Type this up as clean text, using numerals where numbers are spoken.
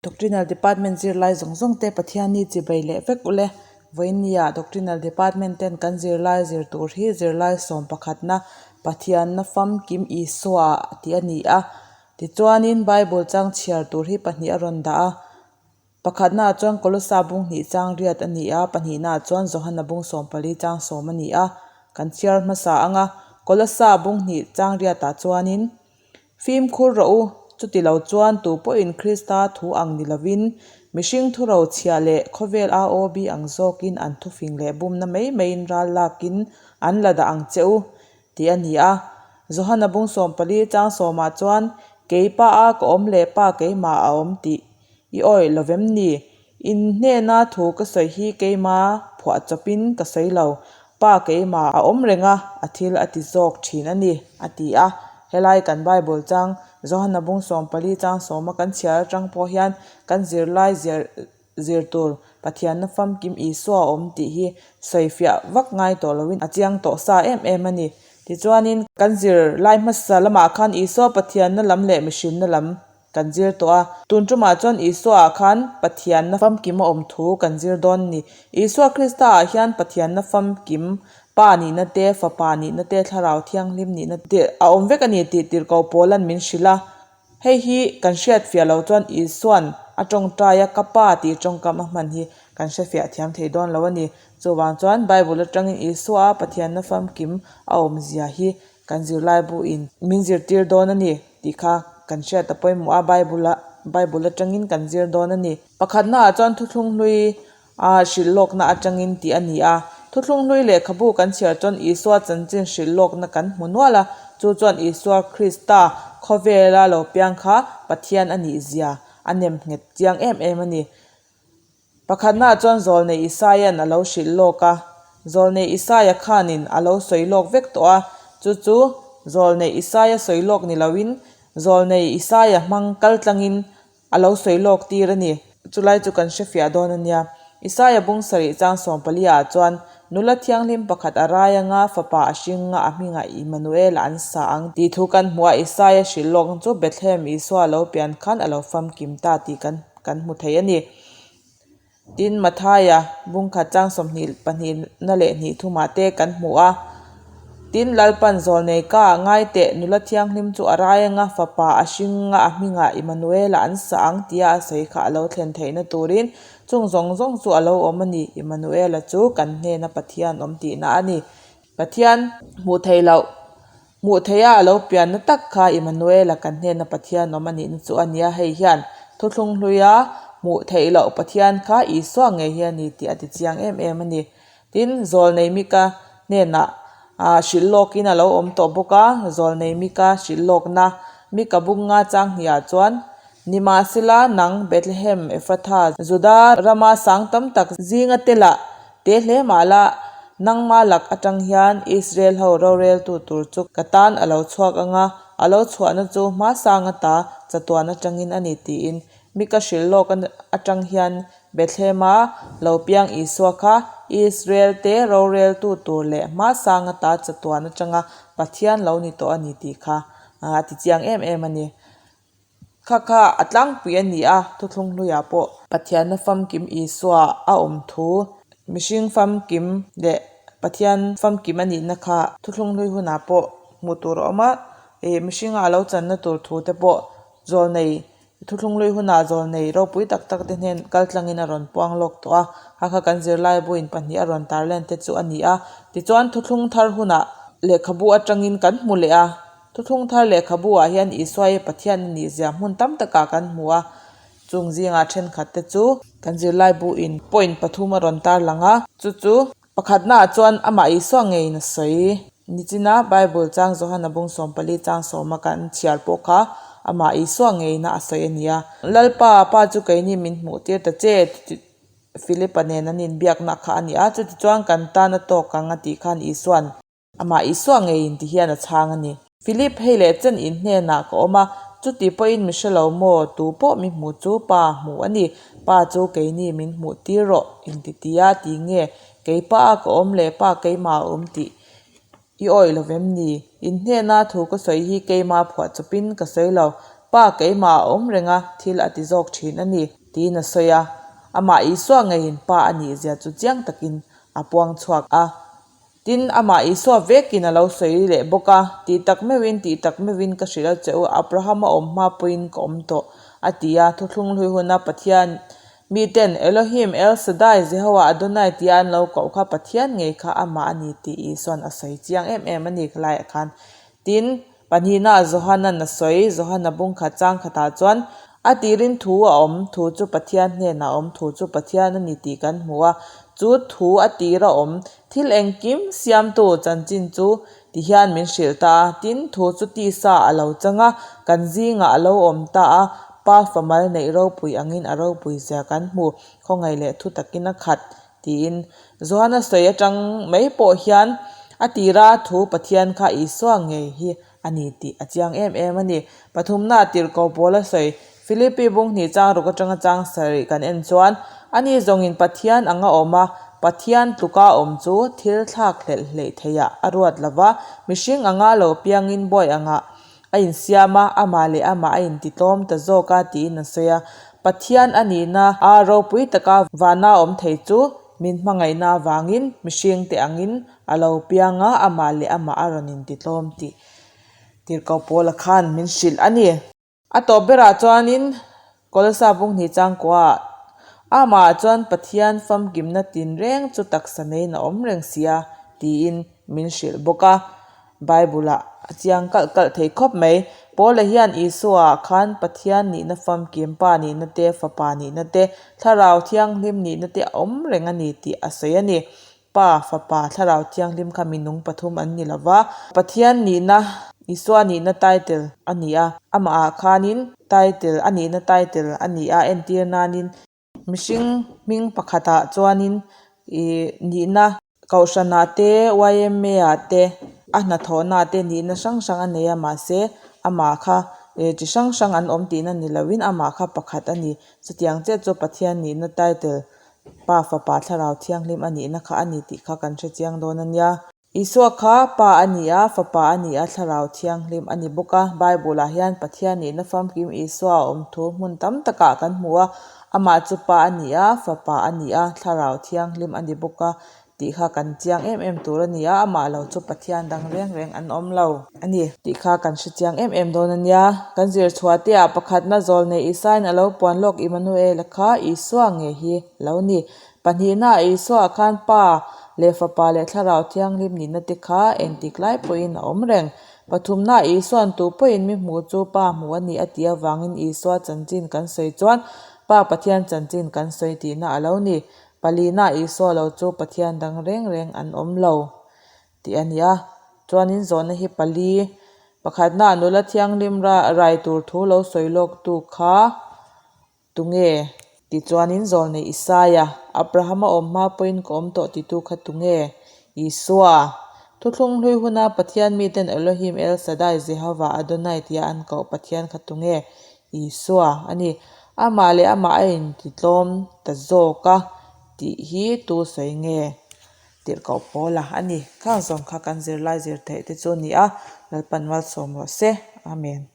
Doctrinal Department zirlai zawng zawng te Pathianni chibai leh vek ule. Vawiinnia Doctrinal Department ten kan zirlai zir tur hi zirlai sawm pakhatna Pathianna famkim Isua tih a ni a. Tichuanin Bible chang chhiar tur hi pahnih a rawn dah a. Pakhatnaah chuan Kolosa bung hnih chang riat a ni a, pahnihnaah chuan Johana bung 14 chang sawm a ni a. Kan chhiar hmasa ang a, Kolosa bung hnih chang riatah chuanin, Fimkhur rawh u, chuti lo chuan tu pawhin Krista thu ang ni lovin, mihring thu rochhiah leh khawvel AOB ang zawkin an thufing leh bumna mai maiin ral lakin an la dah ang che u, tih a ni a. Johana bung 14 chang sawmah chuan, Kei pa a ka awm leh pa keimah a awm tih I awih lo vem ni? In hnena thu ka sawi hi keima phuah chawpin ka sawi lo. Pa keimah a awm reng a, a thil a ti zawk thin a ni, a ti a. Helai kan Bible chang Johana bung 14 chang sawma kan chhiar atang pawh hian kan zirlai zir zir tur Pathianna famkim Isua a awm tih hi sawifiah vak ngai tawh loin a chiang tawh sa em em a ni. Tichuanin kan zirlai hmasa lamah khan Isua Pathianna lam leh mihrinna lam Kan zir tawh a. Tun tumah chuan Isua ah khan Pathianna famkim a awm thu kan zir dawn ni. Isua Krista ah hian Pathianna famkim, Pa nihna te, Fapa nihna te, Thlarau Thianghlim nihna te a awm vek a ni tih tirhkoh Paula'n min hrilh a. Hei hi kan hriat fiah loh chuan Isua'n a tawngtai a, Ka Pa tih tawngkam a hman hi kan hrefiah thiam thei dawn lo a ni. Chuvang chuan Bible atangin Isua a Pathianna famkim a awmzia hi Kan zirlai buin min zirtir dawn a ni tih kha kan hriat a pawimawh a, Bible a Bible atangin kan zir dawn a ni. Pakhatnaah chuan thuthlung hlui a hrilh lawkna atangin tih a ni a. Thuthlung hlui lehkhabu kan chhiar chuan Isua chanchin hrilh lawkna kan hmu nual a, chu chuan Isua Krista khawvela lo piang kha Pathian a nih zia a nem nghet chiang em em a ni. Pakhatnaah chuan Zawlnei Isaia'n a lo hrilh lawk a. Zawlnei Isaia khanin a lo sawi lawk vek tawh a, chu chu Zawlnei Isaia sawi lawk ni loin Zawlnei Isaia hmang kal tlangin a lo sawi lawk tir a ni. Chulai chu kan hrefiah dawn a nia. Isaia bung sarih chang 14 ah chuan Nula thianghlim pakhat a rai anga fapa a hring a, a hmingah Immanuel-a an sa ang tih thu kan hmu a. Isaia hrilh lawk chu Bethlehem Isua lo pian khan a lo famkim ta tih kan kan hmu thei a ni. Tin, Mathaia bungkhat chang 22 na leh hnih thumah te kan hmu a. Tin, Lalpan zawlnei ka ah ngai teh, nula thianghlim chu a rai anga fapa a hring a, a hmingah Immanuela an sa ang tia a sawi kha a lo thlen theihna turin chung zawng zawng chu a lo awm a ni. Immanuela chu kan hnena Pathian awm tihna a ni. Pathian hmuh theih loh Hmuh theiha a lo pianna tak kha Immanuela kan hnena Pathian awm a nihna chu a nia. Hei hian thuthlung hluia hmuh theih loh Pathian kha Isua ngei hi a ni tih a ti chiang em em a ni. Tin, Zawlnei Mika hnenah hrilh lawkin a lo awm tawh bawk a, Zawlnei Mika hrilh lawkna Mika bunga chang hniah chuan, Nimahsela, nang Bethlehem, Ephratha, Juda rama sang tam tak zinga telah te hle mah la, nangma lak atang hian Israel ho roreltu tur chu ka tan a lo chhuak ang a, a lo chhuahna chu hmasang ata chatuan atangin a ni tiin Mika hrilh lawk atang hian Bethlehem-a lo piang Isua kha Israel te roreltu tur leh hmasang ata chatuan atanga Pathian lo ni tawh a ni tih kha a ti chiang em em a ni. Kha kha a tlangpui a ni a, thuthlung hluiah pawh. Pathianna famkim Isua a awm thu, mihring famkim leh Pathian famkim a nihna kha thuthlung hlui hunah pawh hmuh tur a awm a, ih mihringa a lo channa tur thu te pawh zawlnei thuthlung hlui hunah zawlnei ropui tak tak te hnen kal tlangin a rawn puang lawk tawh a, kha kha kan zirlai buin pahnih a rawn tar len te chu a ni a, tichuan thuthlung thar hunah lehkhabu atangin kan hmu leh a. Thuthlung thar lehkhabu ah hian Isua hi Pathian a nih zia hmun tam takah kan hmu a, chung zingah thenkhat te chu kan zirlai bu in point pathum a rawn tar lang a, chu chu pakhatna ah chuan amah Isua ngeiin a sawi. Nichina Bible chang Johana bung 14 chang sawma kan chhiar pawh kha amah Isua ngeiin a sawi a ni a. Lalpa, Pa chu keini min hmuh tir ta che Philipa nen an inbiakna kha a ni a, chutichuan kan tan a tawk ang a tih khan Isuan Amah Isua ngeiin ti hian a chhang a ni. Philip, hei leh chen in hnenah ka awm a, chuti pawhin mi hre lo maw, tu pawh mi hmu chu Pa hmuh a ni. Pa chu keini min hmuh tir rawh, inti ti a, ti nge, kei pa a ka awm leh pa keimah a awm tih i awih lo vem ni? In hnena thu ka sawi hi keimah phuah chawpin ka sawi lo. Pa keimah a awm reng a, thil a ti zawk thin a ni, tiin a sawi a. Amah Isua ngeiin Pa a nihzia chu chiang takin a puang chhuak a. Tin, amah Isua vekin a lo sawi leh bawk a, Tih tak meuhin, tih tak meuhin ka hrilh a che u, Abrahama awm hma pawhin ka awm tawh, a ti a. Thuthlung hlui huna Pathian miten Elohim, El Shaddai, Jehovah, Adonai tia an lo koh kha Pathian ngei kha amah a ni tih Isua'n a sawi chiang em em a ni khalaiah khan. Tin, pahnihnaah Johana'n a sawi, Johana bungkhat chang khatah chuan, A tirin thu a awm, thu chu Pathian hnenah a awm, thu chu Pathian a ni tih kan hmu a. Chu thu a tir a awm, thil engkim siamtu chanchin chu ti hian min hrilh ta a. Tin, thu chu tisa a lo chang a, kan zingah a lo awm ta a, Pa famal neih ropui angin a ropui zia kan hmu, khawngaih leh thu takin a khat Tiin Johana sawi atang mai pawh hian a tira thu Pathian kha Isua ngei hi a ni tih a chiang em em a ni. Pathumna tirhkoh pawl a sawi Philippi bunghnih chang ruk atanga chang sarih kan en chuan ani zawngin Pathian anga awm a, Pathian tluka awm chu thil thlak hlelh hleih theihah a ruat lova, mihring anga lo piangin bawi angah A insiam a, amah leh amah a intitlawm ta zawk a tiin a sawi a. Pathian a nihna a ropui taka vana awm thei chu min hmangaihna avangin mihringte angin a lo piang a, amah leh amah a rawn intitlawm tih Tirhkoh Paula khan min hrilh a ni. A tawp berah chuanin Kolosa bunghnih changkua ah amah chuan Pathian famkimna tinreng chu taksa neiin a awm reng si a tiin min hrilh bawk a. Bible ah a chiang kalh kalh thei khawp mai. Paula hian Isua ah khan Pathian nihna famkim, Pa nihna te, Fapa nihna te, Thlarau Thianghlim nihna te a awm reng a ni tih a sawi a ni. Pa, Fapa, Thlarau Thianghlim kha minung pathum an ni lova, Pathian nihna, Isua nihna title a ni a, amahah khanin title a nihna title a ni a, entir nanin mihring hming pakhatah chuanin ih nihna Kohhranah te, yma ah te, a hnathawhnaah te nihna hrang hrang a nei a, mahse amah kha chi hrang hrang an awm tihna ni loin amah kha pakhat a ni. Chutiang chiah chu Pathian nihna title Pa Fapa Thlarau Thianghlim a nihna kha a ni tih kha kan hre chiang dawn a nia. Isua kha Pa a ni a, Fapa a ni a, Thlarau Thianghlim a ni bawk a. Bible-ah hian Pathian nihna famkim Isua a awm thu hmun tam takah kan hmu a. Amah chu Pa a ni a, Fapa a ni a, Thlarau Thianghlim a ni bawk a tih kha kan chiang em em tur a ni a, amah lo chu Pathian dang reng reng an awm lo a ni tih kha kan hre chiang em em dawn a nia. Kan zir chhuah te ah pakhatna zawlnei Isaiin a lo puan lawk Immanuela kha Isua nge hi lo ni. Pahnihna ah Isua ah khan Pa leh Fapa leh Thlarau Thianghlim nihna te kha engtik lai pawhin a awm reng. Pathumna ah Isua'n tu pawhin mi hmuh chu Pa hmuh a ni a tih avangin Isua chanchin kan sawi chuan Pa Pathian chanchin kan sawi tihna a lo ni. Palina Isua lo chu Pathian dang reng reng an awm lo tih a ni a. Chuanin zawhna hi pali, pakhatna nula thianghlim rai tur thu lo sawi lawk tu kha tunge? Tichuanin zawlnei Isaia, Abrahama awm hma pawhin ka awm tawh titu kha tunge? Isua, Thuthlung hlui huna Pathian miten Elohim, El Shaddai, Jehovah, Adonai tia an koh Pathian kha tunge? Isua a ni. Amah leh amah a intitlawm ta zawk a tih hi tu sawi nge? Tirhkoh Paula a ni. Khang zawng kha kan zirlai zir theih te chu a ni a, Lalpan malsawm rawh se. Amen.